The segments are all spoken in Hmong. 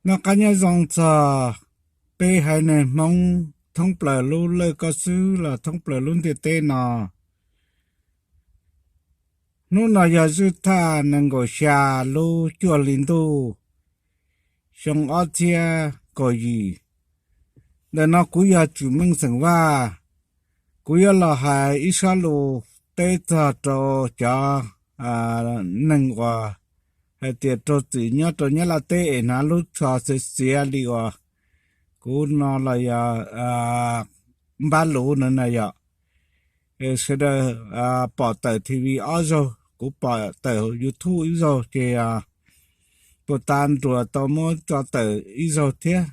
Noj qab nyob zoo txog peb haiv neeg Hmoob thoob plaws lub laj koj xwb los thoob plaws lub ntiaj teb no. Hnub no yog zwj thaj nees nkaum xya lub cuaj hli ntuj, xyoo ob txhiab kaum yim. Ntawm no kuv yog Tswm Meej xeem Vaj. Kuv yuav los hais ib sab lus teb txog rau cov neeg uas hais tias raug txim nyob rau Nyab Laj teb es hnav lub tsho xiav xiav li uas kuv no los yog npab luv no na yom. Sawv daws pom tawm T V ob zaug, kuv pom tawm YouTube ib zaug ces puag ta nruas tau muab tso tawm ib zaug thiab.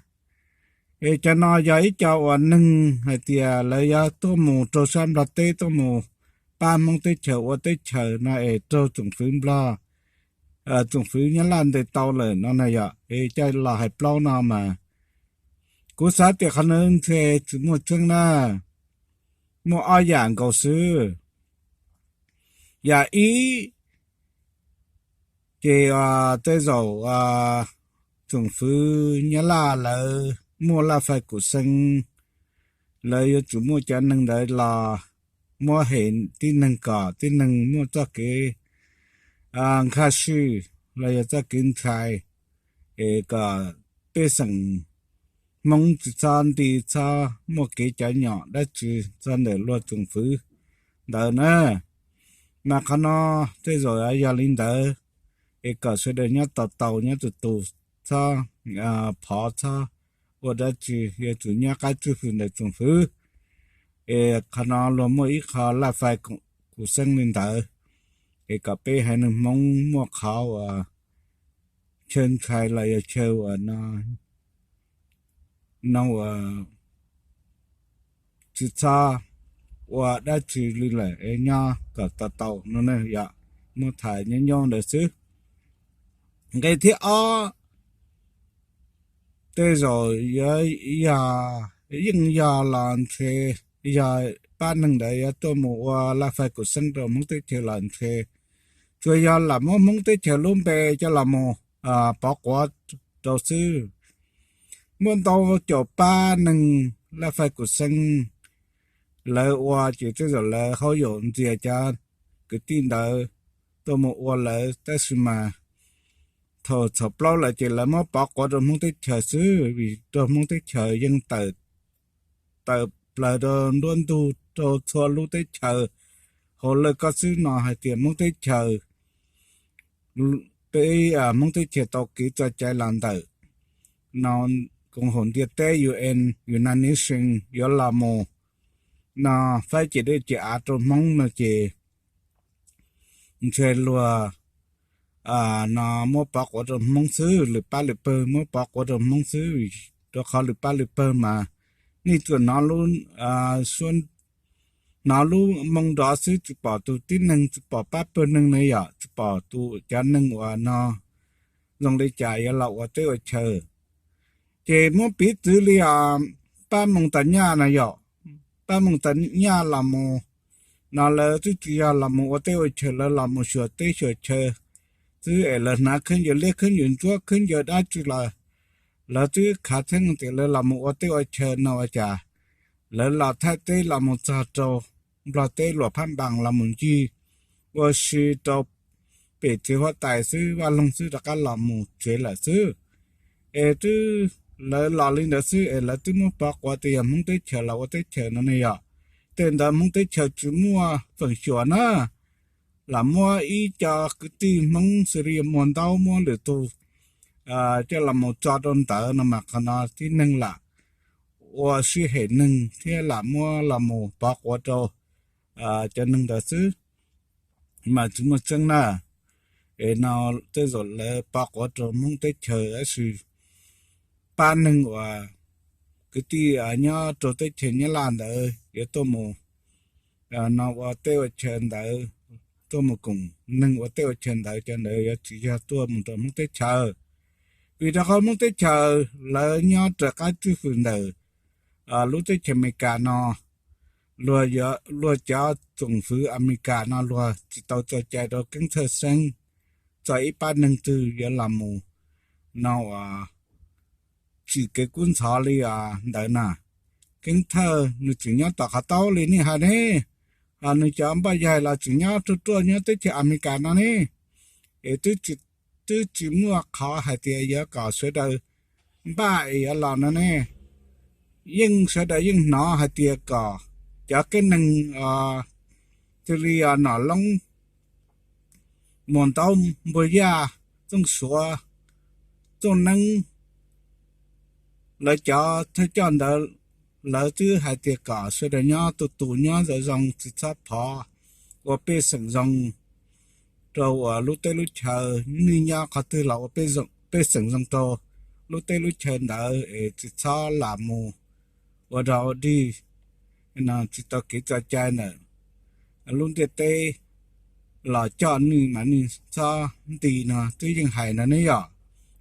Es cov no yog ib co uas neeg hais tias lawv yuav tuaj mus rau sab Nplog teb tuaj mus pab Hmoob teb chaws ua teb chaws no es raug tsoom fwv Nplog, tsoom fwv Nyab Laj ntes tau lawm no na yom, es coj los hais plaub no mas kuv xav tias qhov no ntshe tsis muaj tseeb na, muaj ob yam nkaus xwb. Yam ib, ces tej zaum tsoom fwv Nyab Laj lawv muaj laj fais kum xeeb, lawv yuav tsum muaj cov neeg ntawd los muab hem tib neeg kom tib neeg muaj txoj kev nkag siab los yog txoj kev ntshai, es kom pej xeem Hmoob tsis txhob nti txhob muaj kev cov nyom dab tsi txog ntawm luag tsoom fwv ntawd na. Mas qhov no tej zaum yog li ntawd, es kom sawv daws nyob tau tau nyob tus tus, txhob phov txhob ua dab tsi, yuav tsum nyob qab tswj hwm ntawm tsoom fwv. Es qhov no luag muaj ib qho laj fais kum xeeb li ntawd, es kom peb haiv neeg Hmoob muaj qhov uas chaw ntshai los yog chaw uas no, no uas tsis txhob ua dab tsi li lawm es nyob kom tau tau no na yom. Muab tham nyob nyob ntawd xwb. Nqe thib ob, tej zaum yuav yog, yeej yog los ntshe yog pab neeg ntawd yuav tuaj mus ua laj fais kum xeeb rau Hmoob teb chaws los ntshe tsuas yog lam muab Hmoob teb chaws lub npe coj los mus pov quav rau xwb. Muaj ntau caum pab neeg laj fais kum xeeb lawv ua ces tej zaum lawv hauj yaum ntxias cov kwv tij ntawd tuaj mus ua lawv, tab sis mas thaum txhaum plaub lawm ces lawv muab pov quav rau Hmoob teb chaws xwb, vim rau Hmoob teb chaws yeej tawm plaws rau nruab ntug rau txhua lub teb chaws hauv laj koj xwb no hais tias Hmoob teb chaws, peb Hmoob teb chaws tau kev txoj cai los ntawm no, koom haum ntiaj teb U N, United Nations yuav los mus no faib ces dej ces av rau Hmoob no ces ntshe luag no muab pov quav rau Hmoob xwb, lwm pab lwm pawg muab pov quav rau Hmoob xwb, rau qhov lwm pab lwm pawg mas nej tsuas hnov lub suab, hnov lub moo nrov xwb, tsis pom tus tib neeg, tsis pom pab pawg neeg ne yom, tsis pom tus cov neeg uas no zoo li cas yuav los ua teb ua chaw. Ces muab piv txwv li pab Moos Tas Nyaj no yom, pab Moos Tas Nyaj los mus no lawv twb tsis yog los mus ua teb ua chaw, lawv los mus xyuas teb xyuas chaw xwb es lawv hnav khaub ncaws liab khaub ncaws ntsuab khaub ncaws dab tsi los lawv twb khav theeb tias lawv los mus ua teb ua chaw no ua cas lawv los Thaib teb los mus txog rau Nplog teb Luam Phaj Npas los mus ncig ua si rau pem tsev huab tais xwb, vaj loog xwb rov qab los mus tsev lawm xwb. Es twb lawv los li ntawd xwb es lawv twb muab pov quav tias yog Hmoob teb chaws los ua teb chaws no ne yom. Tej ntawd Hmoob teb chaws tsis muaj feem xyuam na, los muab ib co kwv tij Hmoob xws li muag ntaub muab lwm tus coj los mus tso rau ntawd no mas qhov no tib neeg lam ua sib hem neeg thiab lam muab los mus pov quav rau cov neeg ntawd xwb, mas tsis muaj tseeb na. Es no tej zaum lawv pov quav rau Hmoob teb chaws tab sis pab neeg uas kwv tij nyob rau teb chaws Nyab Laj ntawd yuav tuaj mus no ua teb ua chaw ntawd, tuaj mus koom neeg ua teb ua chaw ntawd, cov ntawd yuav tsis yog tuaj mus rau Hmoob teb chaws. Vim rau qhov Hmoob teb chaws lawv nyob raws qab tswj hwm ntawm lub teb chaws Amelikas no, luag cov tsoom fwv Amelikas no luag tsis tau tso cai rau keeb txhawj xeeb txog ib pab neeg twg yuav los mus no uas tsim kev kub ntxhov li ntawd na. Keeb Thawj nws tseem nyob tom qhov taub li nej hais ne, nws cov npoj yaig los tseem nyob ruaj ruaj nyob teb chaws Amelikas no ne. Es twb tsis muaj qhov hais tias yuav kom sawv daws npaj es yuav los no ne. Yeej sawv daws yeej hnov hais tias kom cov keeb neeg xws li Nom Loob, Muas Ntaub, Npua Yaj, Txooj Suav, Txooj Neeb, lawv cov thawj coj ntawd, lawv twb hais tias kom sawv daws nyob tu tus nyob zoo zoo tsis txhob phov ua pej xeem zoo rau uas lub teb lub chaw, nej nyob qhov twg los ua pej xeem zoo rau lub teb lub chaw ntawd es tsis txhob lam mus ua dog ua dig, tsis tau kev tso cai ntawm lub ntiaj teb los coj nej mas nej txhob nti no twb yeej hais no ne yom.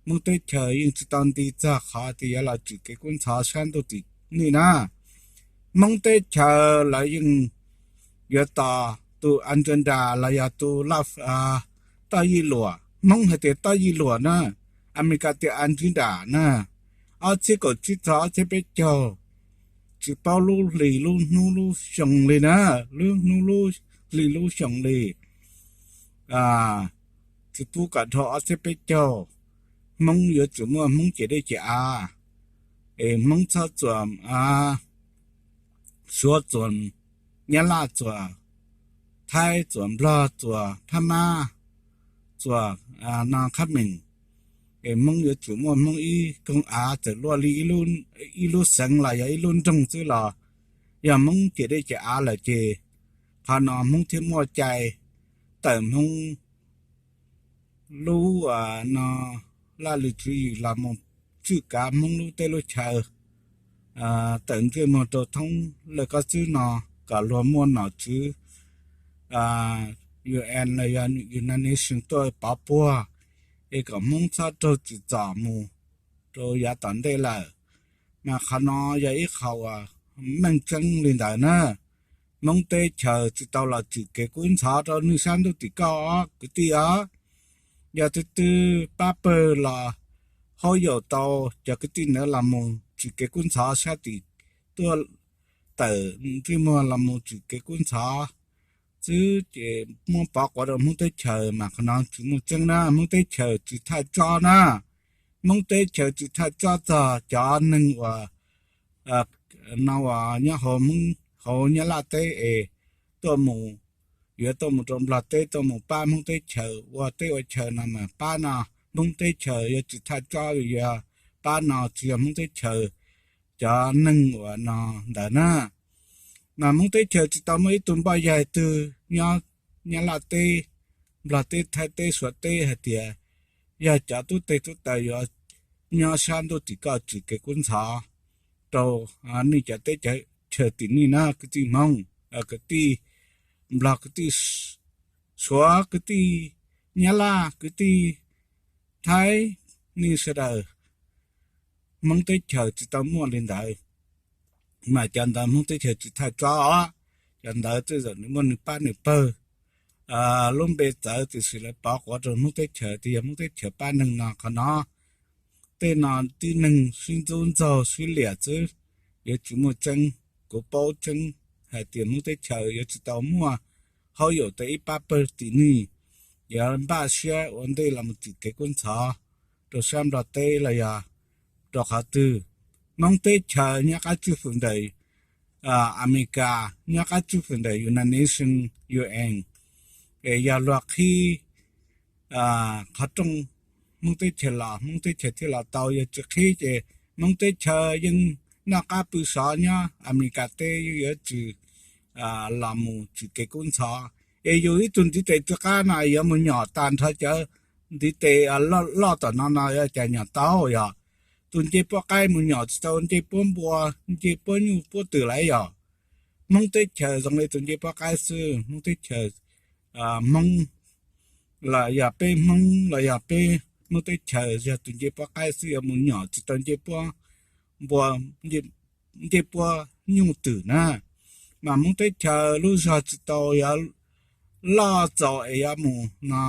Hmoob teb chaws yeej tsis tau nti txog qhov tias yuav los tsim kev kub ntxhov sab ntuj tim nej na. Hmoob teb chaws lawv yeej yuav tos tus agenda los yog tus toj yij luam. Hmoob hais tias toj yij luam na, Amelikas tias agenda na, ob txhiab kaum tsib txog ob txhiab peb caug, tsis paub lub hlis lub hnub lub xyoo li na, lub hnub lub hli lub xyoo li, tsis pub kom dhau ob txhiab peb caug. Hmoob yuav tsum muaj Hmoob ciam dej ciam av, es Hmoob txhob txuas Suav, txuas Nyab Laj, txuas Thaib, txuas Nplog, txuas Phab Mab, txuas no Khab Meem. Es Hmoob yuav tsum muaj Hmoob ib koog av, txawm luaj li ib lub xeev los yog ib lub nroog xwb los yog Hmoob ciam dej ciam av lawm ces qhov no Hmoob thiaj muaj cai tawm Hmoob lub no laj lim tswv yim los mus tswj kav Hmoob lub teb lub chaw, tawm ntsej muag rau thoob lawm koj xwb no, kom luag muaj nom tswv UN los yog United Nations tuaj pov puag, es kom Hmoob txhob raug tsim txom mus rau yav tom ntej lawm. Mas qhov no yog ib qho uas meej tseeb li ntawd na. Hmoob teb chaws tsis tau los tsim kev kub ntxhov rau nej sab ntuj tim koj kwv tij os. Yog twb twb pab pawg los haub yaum tau cov kwv tij ntawd los mus tsim kev kub ntxhov sab tim tuaj tawm ntsej muag los mus tsim kev kub ntxhov xwb ces muab pov quav rau Hmoob teb chaws mas qhov no tsis muaj tseeb na. Hmoob teb chaws tsis thaj tsob na. Hmoob teb chaws tsis thaj tsob txog cov neeg uas no uas nyob hauv Hmoob hauv Nyab Laj teb es tuaj mus, yuav tuaj mus rau Nplog teb tuaj mus pab Hmoob teb chaws ua teb ua chaw no mas pab no, Hmoob teb chaws yuav tsis thaj tsob li, yuav pab no tsis yog Hmoob teb chaws cov neeg uas no ntawd na. Mas Hmoob teb chaws tsis tau muaj ib tug npoj yaig twg nyob Nyab Laj teb, Nplog teb, Thaib teb, Suav teb hais tias yog cov tub teg tub taws yuav nyob sab ntuj tim koj tsim kev kub ntxhov rau nej cov teb chaws tim nej na kwv tij Hmoob, kwv tij Nplog, kwv tij Suav, kwv tij Nyab Laj, kwv tij Thaib, nej sawv daws. Hmoob teb chaws tsis tau muaj li ntawd, mas cov ntawd Hmoob teb chaws tsis thaj tsob os. Cov ntawd tej zaum nws muaj nws pab nws pawg lub npe txawv tiam sis lawv pov quav rau Hmoob teb chaws tias yog Hmoob teb chaws pab neeg no qhov no. Tej no tib neeg sib ntxub ntxaug sib liam xwb, yuav tsis muaj tseeb. Kuv paub tseeb hais tias Hmoob teb chaws yuav tsis tau muaj haub yaum tau ib pab pawg tim nej yuav npaj siab ua ntej los mus tsim kev kub ntxhov rau sab Nplog teb los yog rau qhov twg. Hmoob teb chaws nyob qab tswj hwm ntawm Amelikas, nyob qab tswj hwm ntawm United Nations, UN, es yog luag qhib qhov rooj Hmoob teb chaws los Hmoob teb chaws thiaj los tau, yog tsis qhib ces Hmoob teb chaws yeej noj qab pw sov nyob Amelikas teb, yeej yuav tsis los mus tsim kev kub ntxhov. Es yus ib tug ntiv tes tsw qab no yuav mus nyom tag nrho cov ntiv tes loj tom no no cas nyom tau yog? Tus ncej puab qaib mus nyom tsis tau ncej puab npua, ncej puab nyuj puab twm lawm yog? Hmoob teb chaws zoo li tus ncej puab qaib xwb. Hmoob teb chaws, Hmoob los yog peb Hmoob los yog peb Hmoob teb chaws yog tus ncej puab qaib xwb, yuav mus nyom tsis tau ncej puab npua, ncej puab nyuj twm na. Mas Hmoob teb chaws lub zog tsis tau yuav loj txaus es yuav mus no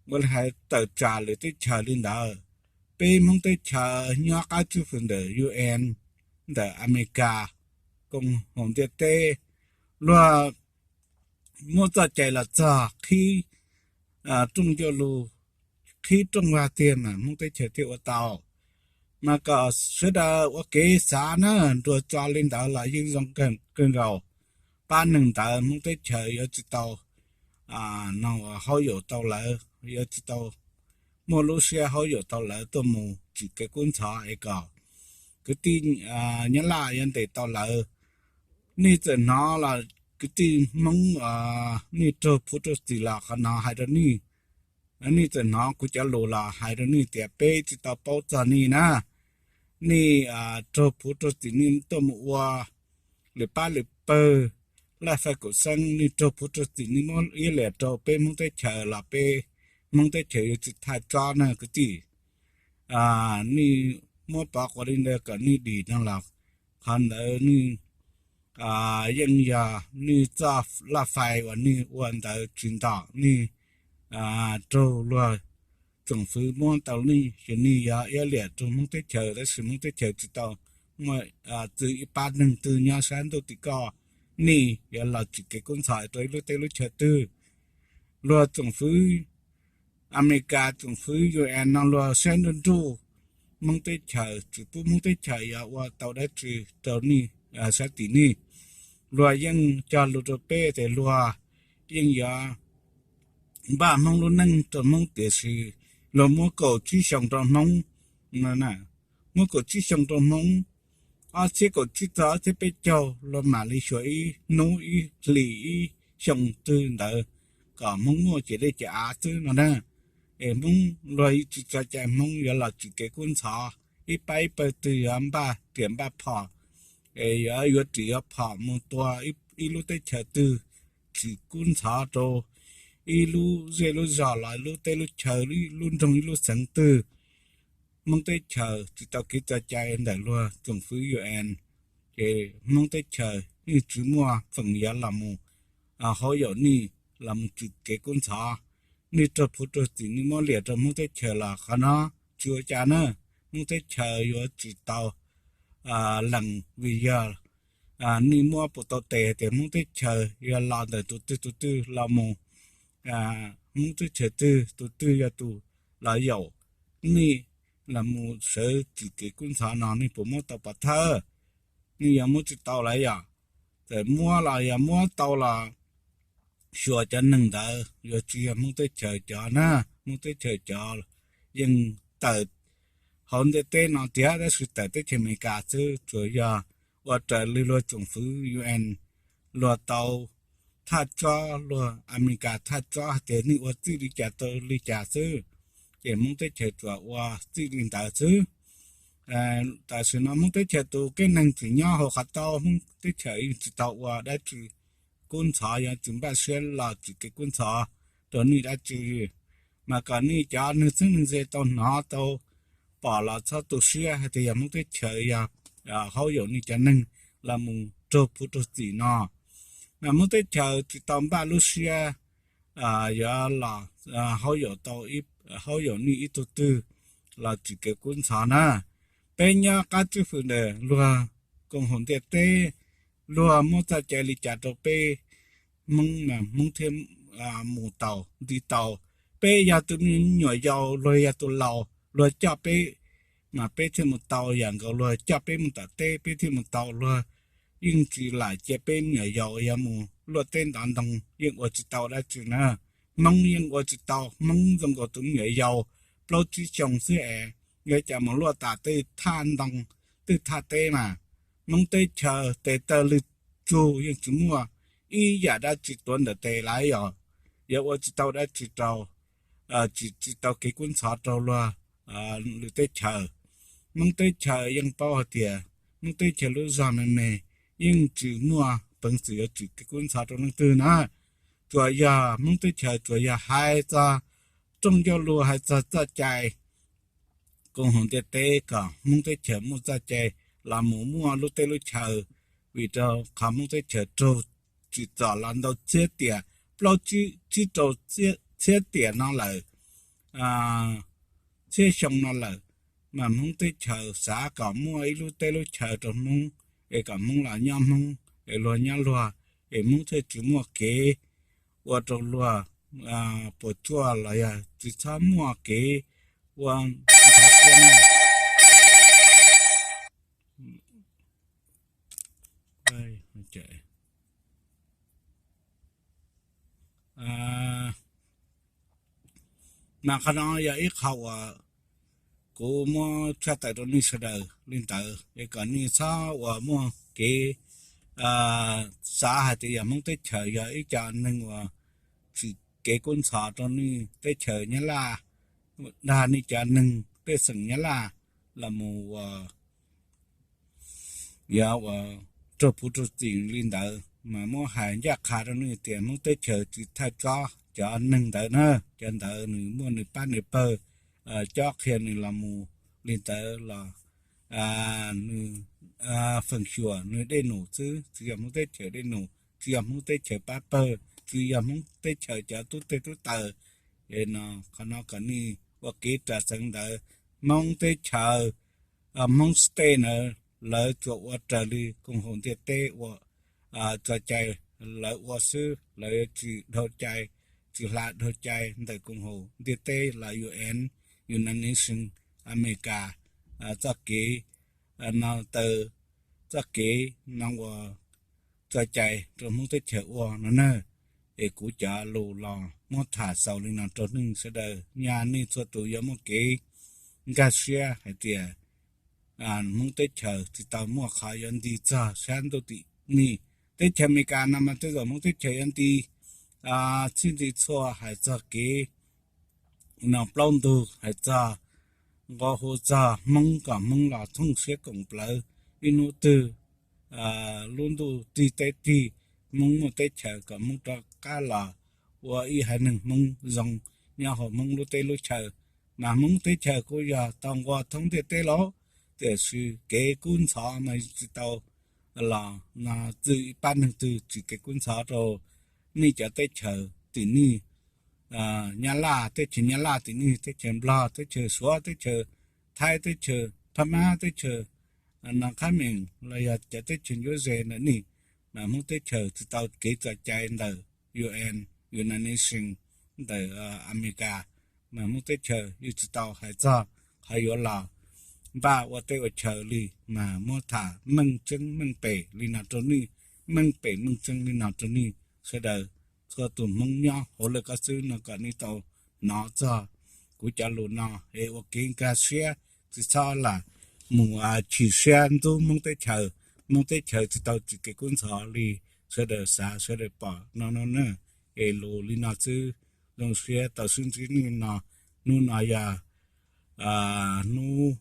ua li hais tawm tsam lwm teb chaws li ntawd. peb Hmoob teb chaws nyob qab tswj fwm ntawm U N, ntawm Amelikas, koom haum ntiaj teb, luag muab txoj cai los txog qhib rooj ncauj lus, qhib rooj vag tiag mas Hmoob teb chaws thiaj ua tau. Mas kom sawv daws ua kev xav na, nruas tso li ntawd los yeej zoo kawg nkaus. Pab neeg ntawd Hmoob teb chaws yuav tsis tau no ua haub yaum tau lawv, yuav tsis tau muaj lub siab haub yaum tau lawv tuaj mus tsim kev kub ntxhov es kom kwv tij Nyab Laj yuav ntes tau lawv. Nej txawm hnov los kwv tij Hmoob, nej raug phuv raug txim los qhov no hais rau nej. Nej txawm hnov kuv cov lus los hais rau nej tias peb tsis tau paub txog nej na. Nej raug phuv raug txim nej tuaj mus ua lwm pab lwm pawg laj faj kaum xeeb, nej raug phuv raug txim nej muab iab liam rau peb Hmoob teb chaws los peb Hmoob teb chaws yuav tsis thaj tsob na kwv tij. Nej muab pov quas li ntawd kom nej dim no los qhov ntawd nej yeej yog nej txoj laj fai uas nej ua ntawd tsis ntom nej raug luag tsoom fwv muab tau nej, ces nej yog iab liam rau Hmoob teb chaws, tab sis Hmoob teb chaws tsis tau muaj txwv ib pab neeg twg nyob sab ntuj tim koj, nej yuav los tsim kev kub ntxhov rau ib lub teb lub chaw twg. Luag tsoom fwv Amelikas, tsoom fwv U N no luag saib nruj nruj Hmoob teb chaws, tsis pub Hmoob teb chaws yuav ua tau dab tsi rau nej sab tim nej. Luag yeej cog lus rau peb tias luag yeej yuav npaj Hmoob lub neej rau Hmoob, tiam sis luag muab kaum tsib xyoo rau Hmoob, muab kaum tsib xyoo rau Hmoob, ob txhiab kaum tsib txog ob txhiab peb caug luag mam li xyuas ib hnub ib hlis ib xyoo twg ntawd kom Hmoob muaj ces dej ces av xwb no na. Es Hmoob luag tsis tso cai Hmoob yuav los tsim kev kub ntxhov, ib pab ib pawg twg yuav npaj riam npaj phom, es yuav yuav riam yuav phom mus tua ib lub teb chaws twg, tsim kub ntxhov rau ib lub zej lub zog los lub teb lub chaw, lub nroog ib lub xeev twg. Hmoob teb chaws tsis tau kev tso cai ntawm luag tsoom fwv U N, ces Hmoob teb chaws yeej tsis muaj feem yuav los mus haub yaum nej, los mus tsim kev kub ntxhov. Nej raug phuv raug txim nej muab liam rau Hmoob teb chaws los qhov no tsis ua cas na. Hmoob teb chaws yuav tsis tau lees vim yog nej muab pus tau tes hais tias Hmoob teb chaws yuav los ntawm tus twg tus twg los mus, Hmoob teb chaws twg tus twg yog tus los yaum nej los mus sawv tsim kev kub ntxhov no nej puas muab tau pov thawj? Nej yuav muab tsis tau lawm yom? Txawm muab los yog muab tau los xyuas cov neeg ntawd yuav tsis yog Hmoob teb chaws cov na. Hmoob teb chaws cov yeej tawm hauv ntiaj teb no tiag tab sis tawm teb chaws Amelikas xwb, tsuas yog ua raws li luag tsoom fwv U N luag tau thaj tsob, luag Amelikas thaj tsob hais tias nej ua txij li cas tau li cas xwb, ces Hmoob teb chaws tsuas ua txij li ntawd xwb. Tam sim no Hmoob teb chaws tus keeb neeg tseem nyob hauv qhov taub, Hmoob teb chaws yeej tsis tau ua dab tsi kub ntxhov, yuav tsis npaj siab los tsim kev kub ntxhov rau nej dab tsi. Mas kom nej cov neeg txheeb neeg ze tau hnov tau pom los txhob tu siab hais tias yog Hmoob teb chaws yog haub yaum nej cov neeg los mus raug phuv raug txim no. Mas Hmoob teb chaws tsis tau npaj lub siab yuav los haub yaum tau, haub yaum nej ib tug twg los tsim kev kub ntxhov na. Peb nyob qab tswj fwm ntawm luag koom haum ntiaj teb, luag muab txoj cai li cas rau peb Hmoob mas Hmoob thiaj mus tau nti tau. Peb yog tus me nyuam yaus, luag yog tus laus, luag coj peb mas peb thiaj mus tau, yam nkaus luag coj peb mus tom teb peb thiaj mus tau. Luag yeej tsis lam cia peb me nyuam yaus yuav mus luaj teb ntov ntoo, yeej ua tsis tau dab tsi na. Hmoob yeej ua tsis tau, Hmoob zoo nkaus tus me nyuam yaus plaub tsib xyoos xwb es yuav cas mus luaj tas tej thaj ntoo, tej thaj teb mas. Hmoob teb chaws tes taw lwg tsug yeej tsis muaj ib yam dab tsi tuav ntawm tes lawm, yog yuav ua tsis tau dab tsi rau, tsis tsis tau kev kub ntxhov rau luag lwm teb chaws. Hmoob teb chaws yeej paub hais tias Hmoob teb chaws lub zog me me yeej tsis muaj peev xwm yuav tsim kev kub ntxhov rau leej twg na. Tsuas yog Hmoob teb chaws tsuas yog hais txog rooj ncauj lus, hais txog txoj cai koom haum ntiaj teb kom Hmoob teb chaws muaj txoj cai los mus muaj lub teb lub chaw, vim rau qhov Hmoob teb chaws raug tsim txom los ntau txhiab tiam, plaub tsib rau txhiab tiam no lawm, txhiab xyoo no lawm. mas Hmoob teb chaws xav kom muaj ib lub teb lub chaw rau Hmoob, es kom Hmoob los nyob Hmoob, es luag nyob luag, es Hmoob thiaj tsis muaj kev ua rau luag puas tsuaj los yog tsis txhob muaj kev ua nthav tiaj na. Mas qhov no yog ib qho uas kuv muab tshaj tawm rau nej sawv daws li ntawd, es kom nej txhob uas muaj kev xav hais tias yog Hmoob teb chaws yog ib co neeg uas tsis kev kub ntxhov rau nej teb chaws Nyab Laj, dag nej cov neeg pej xeem Nyab Laj los mus uas yog uas raug puv raug txim li ntawd, mas muab hais ncaj qha rau nej tias Hmoob teb chaws tsis thawj tsob cov neeg ntawd na. Cov ntawd nws muaj nws pab nws pawg cob qhia nws los mus li ntawd los nws feem xyuam nws dej num xwb, tsis yog Hmoob teb chaws dej num, tsis yog Hmoob teb chaws pab pawg, tsis yog Hmoob teb chaws cov tub teg tub taws. Es no, qhov no kom nej ua kev ras xeev ntawd. Hmoob teb chaws, Hmoob state ntawd lawv tsuas ua raws li koom haum ntiaj teb ua tso cai lawv ua xwb, lawv tsis dhau cai, tsis hla dhau cai ntawm koom haum ntiaj teb los U N, United Nations, America txoj kev no, taw txoj kev no uas tso cai rau Hmoob teb chaws ua no na. Es kuv cov lus los muab tham xaus li no rau nej sawv daws, nyaj nej txhua tus yuav muaj kev nkag siab hais tias Hmoob teb chaws tsis tau muaj qhov yuav nti txog sab ntuj tim nej. Teb chaws Amelikas no mas tej zaum Hmoob teb chaws yuav nti txhij nti txhua hais txog kev no plaub ntug, hais txog nqua hu txog Hmoob kom Hmoob los thooj siab koom plawv, ib hnub twg lub ntuj tig teb tig, Hmoob muaj teb chaws kom Hmoob rov qab los ua ib haiv neeg Hmoob zoo nyob hauv Hmoob lub teb lub chaw. Mas Hmoob teb chaws kuj yog tau nqua thoob ntiaj teb los, tiam sis kev kub ntxhov mas tsis tau los no, txwj ib pab neeg twg tsis kev kub ntxhov rau nej cov teb chaws tim nej, Nyab Laj, teb chaws Nyab Laj tim nej, teb chaws Nplog, teb chaws Suav, teb chaws Thaib, teb chaws Phab Mab, teb chaws no Qhab Meem los yog cov teb chaws ncuab ze ntawm nej, mas Hmoob teb chaws tsis tau kev tso cai ntawm U N, United Nations, ntawm Amelikas, mas Hmoob teb chaws yeej tsis tau hais txog qhov yuav los npaj ua teb ua chaw li. Mas muab tham meej tseeb meej pem li no rau nej, meej pem meej tseeb li no rau nej sawv daws, txhua tus Hmoob nyob hauv lawv ko xwb no kom nej tau hnov txog kuv cov lus no es ua kev nkag siab, tsis txhob lam mus chim siab ntxub Hmoob teb chaws. Hmoob teb chaws tsis tau tsis kev kub ntxhov li sawv daws xav sawv daws pom no no na. Es lus li no xwb, zoo siab tau sib ntsib nej no. Hnub no yog hnub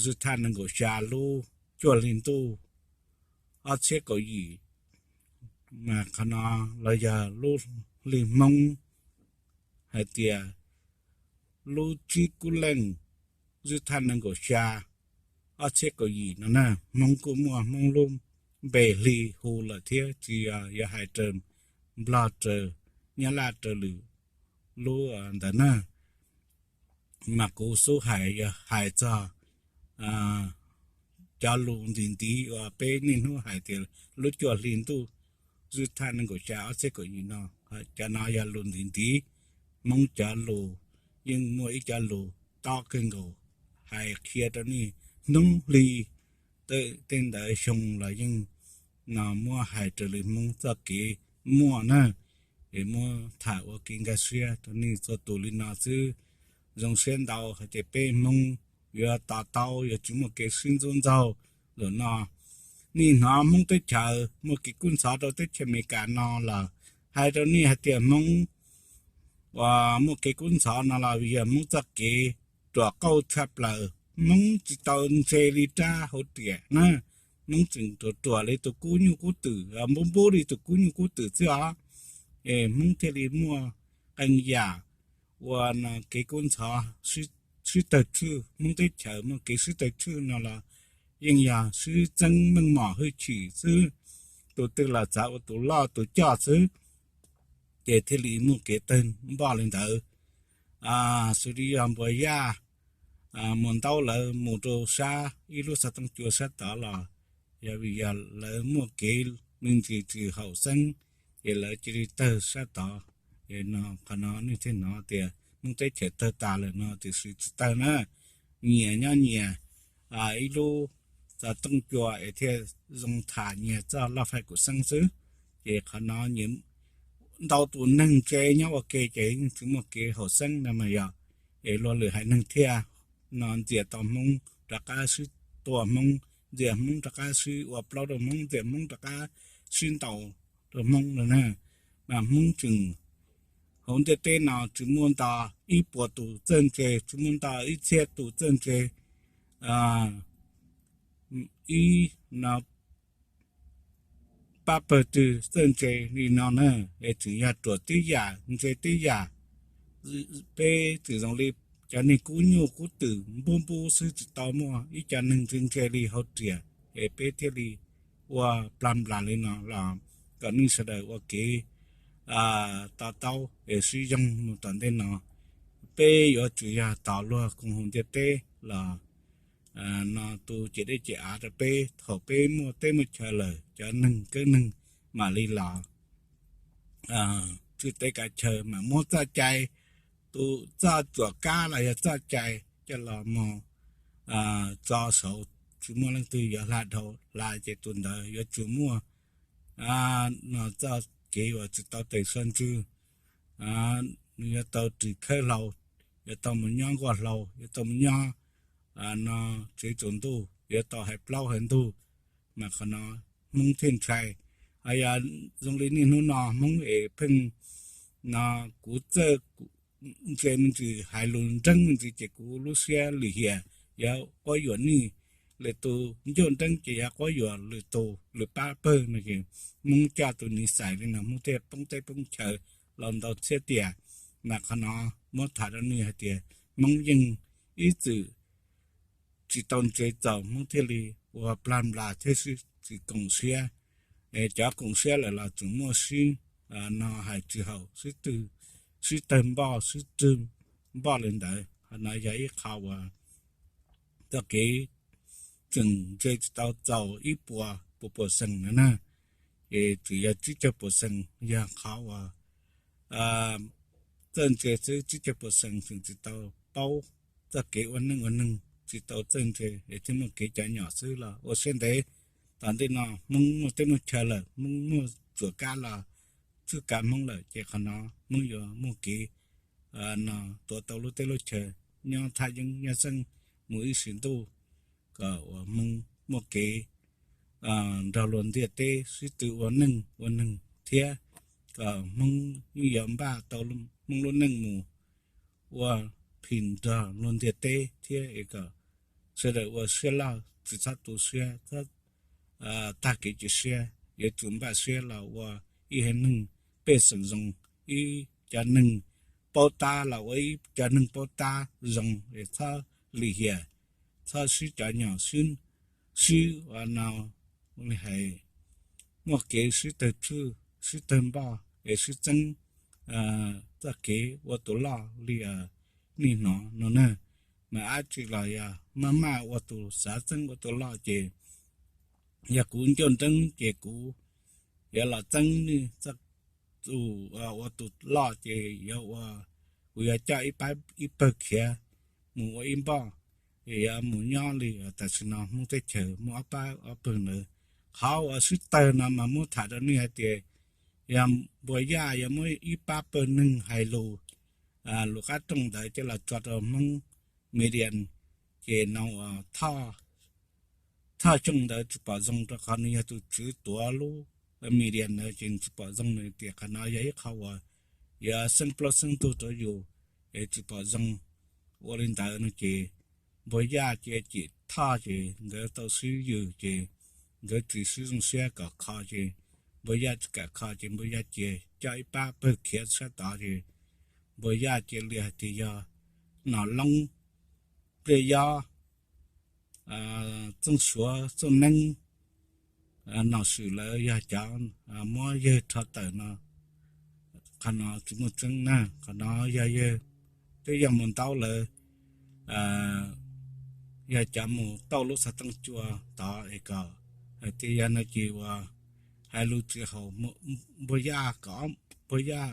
zwj thaj nees nkaum xya lub cuaj hli ntuj ob txhiab kaum yim, mas qhov no los yog lub hli Hmoob hais tias lub tsib kub leej zwj thaj nees nkaum xya ob txhiab kaum yim no na. Hmoob kuj muaj Hmoob lub npe hli hu lawm thiab, tsis yog yuav hais raws Nplog raws Nyab Laj raws lwm lub ntawd na. Mas kuv xub hais yog hais txog cov lus ntim ntiv uas peb niaj hnub hais tias lub cuaj hli ntuj zwj thaj nees nkaum xya ob txhiab kaum yim no, cov no yog lus ntim ntiv. Hmoob cov lus yeej muaj ib co lus tob kawg nkaus hais qhia rau nej hnub hli tej ntawd xyoo los yeej no muab hais raws li Hmoob txoj kev muaj na. Es muab tham ua kev nkag siab rau nej txhua tus li no xwb. Zoo siab ntau hais tias peb Hmoob yuav to taub, yuav tsis muaj kev sib ntxub ntxaug lawm no. Nej hnov Hmoob teb chaws muaj kev kub ntxhov rau teb chaws Amelikas no los hais rau nej hais tias Hmoob uas muaj kev kub ntxhov no los vim yog Hmoob txoj kev ruam qauj tshaj plaws. Hmoob tsis tau ntse li rab hauv riam na, Hmoob tseem ruam ruam li tus kub nyuj kub twm, npub npub li tus kub nyuj kub twm xwb os. Es Hmoob thiaj li muaj qee yam ua no kev kub ntxhov, sib tawg tswj. Hmoob teb chaws muaj kev sib tawg tswj no los yeej yog sib txeeb meej mom hwj chim xwb, tus twg los txav ua tus loj tus coj xwb, ces thiaj li muaj kev tawg npoj li ntawd. Xws li yog Npuas Yaj, Muas Ntaub lawv mus rau sab ib lub xov tooj cua sab tod los yog vim yog lawv muaj kev me ntsis tsis haum xeeb, ces lawv cia li tawg sab tod. No qhov no nej thiaj hnov tias Hmoob teb chaws tawg tas lawm no, tiam sis tsis tawg na. Nyias nyob nyias ib lub xov tooj cua es thiaj zoo tham nyias txoj laj fais kuv xeeb xwb. Ces qhov no ntau tus neeg ntse nyob ua ke ces yeej tsis muaj kev haum xeeb no mas yog, es luag lwm haiv neeg thiaj no ntxias tau Hmoob rov qab sib tua Hmoob, ntxias Hmoob rov qab sib ua plaub rau Hmoob, ntxias Hmoob rov qab sib ntaus rau Hmoob no na. Mas Hmoob tseem hauv ntiaj teb no tsis muaj nto ib puas tus txawj ntse, tsis muaj nto ib txhiab tus txawj ntse, ib no pab pawg twg txawj ntse li no na. Es tseem yog ruam tib yam ntse tib yam. Peb tseem zoo li cov neeg kub nyuj kub twm npub npub xwb, tsis tau muaj ib co neeg ntse ntse li hauv riam, es peb thiaj li ua plag nplas li no los kom nej sawv daws ua kev to taub es sib yoog mus tom ntej no. Peb yuav tsum yog tos luag koom haum ntiaj teb los no tu ciam dej ciam av rau peb thaum peb muaj teb muaj chaw lawm, cov neeg keeb neeg mam li los tswj teb kav chaw, mam muab txoj cai, tus txoj tsuam kab los yog txoj cai coj los mus tso saud, tsis muaj leej twg yuav hla dhau, hla ces tus ntawd yuav tsum muaj no txoj kev uas tsis tau tes so ntswg, nws yuav tau ris khawb hlau, yuav tau mus nyob nkuaj hlau, yuav tau mus nyob no tsev tsaus ntuj, yuav tau hais plaub hais ntug. Mas qhov no Hmoob thiaj ntshai. Ho yog zoo li niaj hnub no Hmoob es pheej no kuv txawj ntse me ntsis, hais lus nreeb me ntsis ces kuv lub siab lim hiam, yuav quab yuam nej. Lwm tus ncauj nreeb ces yuav quab yuam lwm tus, lwm pab pawg no ces Hmoob coj tus niv xais li no Hmoob thiaj poob teb poob chaw los ntau txhiab tiam. Mas qhov no muab tham rau nej hais tias Hmoob yeej ib txwm tsis tau ntse txaus Hmoob thiaj li ua plag nplas thiab tsis koom siab. Cov koom siab lawm los tseem muaj sib no hais tsis haum, sib tawg npoj, sib rwg npoj li ntawd. Qhov no yog ib qho uas txoj kev tseem ntse tsis tau txaus ib puas puas puas xees no na. Ces tseem yog tsib caug puas xees yog qhov uas txawj ntse xwb, tsib caug puas xees tseem tsis tau paub txoj kev ua neej ua neeg, tsis tau txawj ntse es thiaj muaj kev cov nyom xwb los ua siab ntev. Tom ntej no Hmoob muaj teb muaj chaw lawm, Hmoob muaj tsuam kab los tswj kav Hmoob lawm ces qhov no Hmoob yuav muaj kev no tuav tau lub teb lub chaw, nyob thaj yeeb nyob xeeb mus ib sim ntuj, kom uas Hmoob muaj kev nrog luag ntiaj teb sib tw ua neej ua neeg thiab kom Hmoob yeej yuav npaj tau Hmoob lub neej mus ua phim nrog luag ntiaj teb thiab es kom sawv daws ua siab loj, tsis txhob tu siab, txhob tag kev cia siab, yuav tsum npaj siab los ua ib haiv neeg pej xeem zoo, ib cov neeg paub tab los ua ib cov neeg paub tab zoo, es txhob lim hiam, txhob sib cov nyom, sib ua no li hais muaj kev sib tawg tswj sib tawg npoj es sib txeeb txoj kev ua tus loj li nej hnov no na. Mas dab tsi los yog maj maj ua tus xav txeeb ua tus loj ces yog kuv ncauj nreeb ces kuv yuav los txeeb nej txoj, ua tus loj ces yuav ua, kuv yuav coj ib pab ib pawg khiav mus ua ib npoj, yuav mus nyob li tam sim no Hmoob teb chaws muaj ob pab ob pawg ntawd. Qhov uas sib tawg no mas muab tham rau nej hais tias yog Npuas Yaj yuav muab ib pab pawg neeg hais lus, lus qab rooj ntawd coj los tso rau Hmoob Median, ces no uas Thoj Xyooj ntawd tsis pom zoo rau qhov nws yog tus tswv tuav lub Median ntawd ces tsis pom zoo, nws tias qhov no yog ib qho uas yuav xeeb plaub xeeb ntug rau yus, es tsis pom zoo. Ua li ntawd no ces Npuas Yaj cia cim Thoj ces nkawd tau sib yws ces nkawd tsis sib zoo siab kom kho ces Npuas Yaj tsis kam kho ces Npuas Yaj cia coj ib pab pawg khiav sab tod ces Npuas Yaj cia li hais tias yog Nom Loob, Pliaj Yob, Txooj Suav, Txooj Neeb, Nom Swm lawv yog cov muab yawg rho tawm no. Qhov no tsis muaj tseeb na, qhov no yog yawg, twb yog Muas Ntaub lawv yog cov mus tauj lub xov tooj cua tod es kom hais tias yog no ces ua hais lus tsis haum Npuag Yaj kom Npuag Yaj,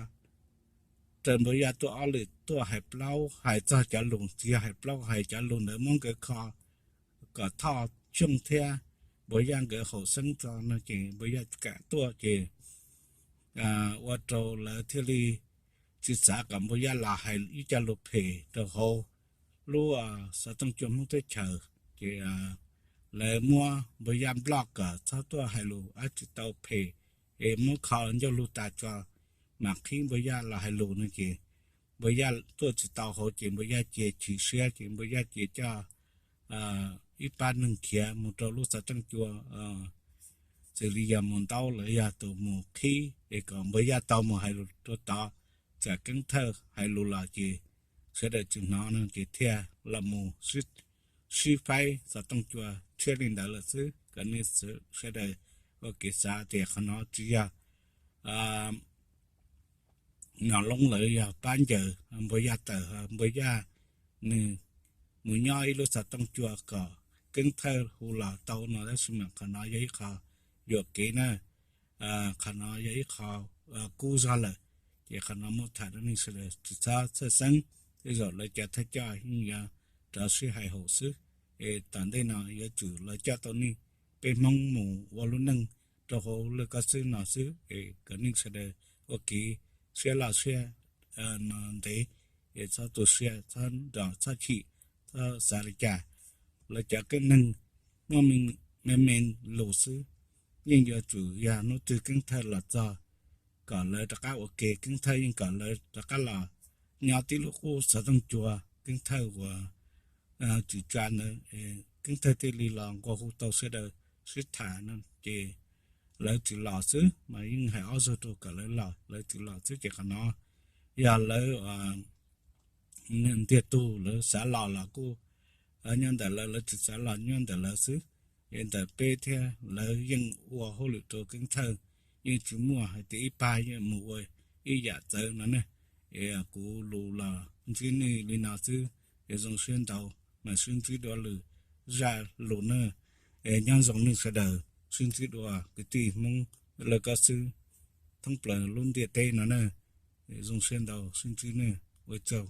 raws Npuag Yaj tuaj ob lwm tuaj hais plaub hais txog cov lus tsis yog hais plaub hais cov lus ntawd muab nkawd kho kom Thoj Xyooj thiab Npuag Yaj nkawd haum xeeb tso no ces Npuag Yaj tsis kam tuaj ces ua rau lawv thiaj li tsis xav kom Npuag Yaj los hais ib co lus phem rau hauv lub xov tooj cua Hmoob teb chaws ces lawv muab Npuag Yaj nploj kom txhob tuaj hais lus dab tsi tau phem es muab kho ncauj lug tas tso mam qhib Npuag Yaj los hais lus no ces Npuag Yaj tuaj tsis tau hauv ces Npuag Yaj cia chim siab ces Npuag Yaj cia coj ib pab neeg khiav mus rau lub xov tooj cua xws li yog mus ntaub los yog tus mus qhib es kom Npuag Yaj tau mus hais lus rau tod, tsam Keeb Thawj hais lus los ces sawv daws tsis hnov no ces thiaj los mus sib faib xov tooj cua tshiab li ntawd lawm xwb. Kom nej sawv daws ua kev xav tias qhov no tsis yog Nom Loob lawv yog pab ncaws Npuag Yaj tawm, Npuag Yaj nws mus nyob ib lub xov tooj cua kom Keeb Thawj hu los tau no tab sis mas qhov no yog ib qho yuam kev na. Qhov no yog ib qho kub zog lawm ces qhov no muab tham rau nej sawv daws tsis txhob txhawj xeeb. Tej zaum lawv cov thawj coj yeej yuav rov sib hais haum xwb es tom ntej no yuav tsum lawv coj tau nej peb Hmoob mus ua lub neej rau hauv lawv koj xwb no xwb es kom nej sawv daws ua kev siab loj siab no ntev es txhob tu siab, txhob nrog, txhob chim, txhob xav li cas. Lawv cov keeb neeg muaj me me lus xwb, yeej yuav tsum yog hnub twg Keeb Thawj los txog kom lawv rov qab ua ke, Keeb Thawj yeej kom lawv rov qab los nyob tib lub qub xov tooj cua, Keeb Thawj uas tsis tsa ntawd Keeb Thawj thiaj li los nqua hu tau sawv daws sib tham no ces lawv tsis los xwb mas yeej hais ob zaug rau kom lawv los, lawv tsis los xwb ces qhov no yog lawv ntiag tug, lawv xav los los kuj nyob ntawm lawv, lawv tsis xav los nyob ntawm lawv xwb. Es ntawm peb thiab lawv yeej ua hauj lwm rau Keeb Thawj, yeej tsis muaj hais tias ib pab yeej mus ua ib yam txawv no ne. Es kuv lus los ntsib nej li no xwb, es zoo siab ntau, mas sib ntsib dua lwm zaj lus na. Es nyob zoo nej sawv daws, sib ntsib dua kwv tij Hmoob lawv koj xwb thoob plaws lub ntiaj teb no na. Zoo siab ntau, sib ntsib nej, ua tsaug.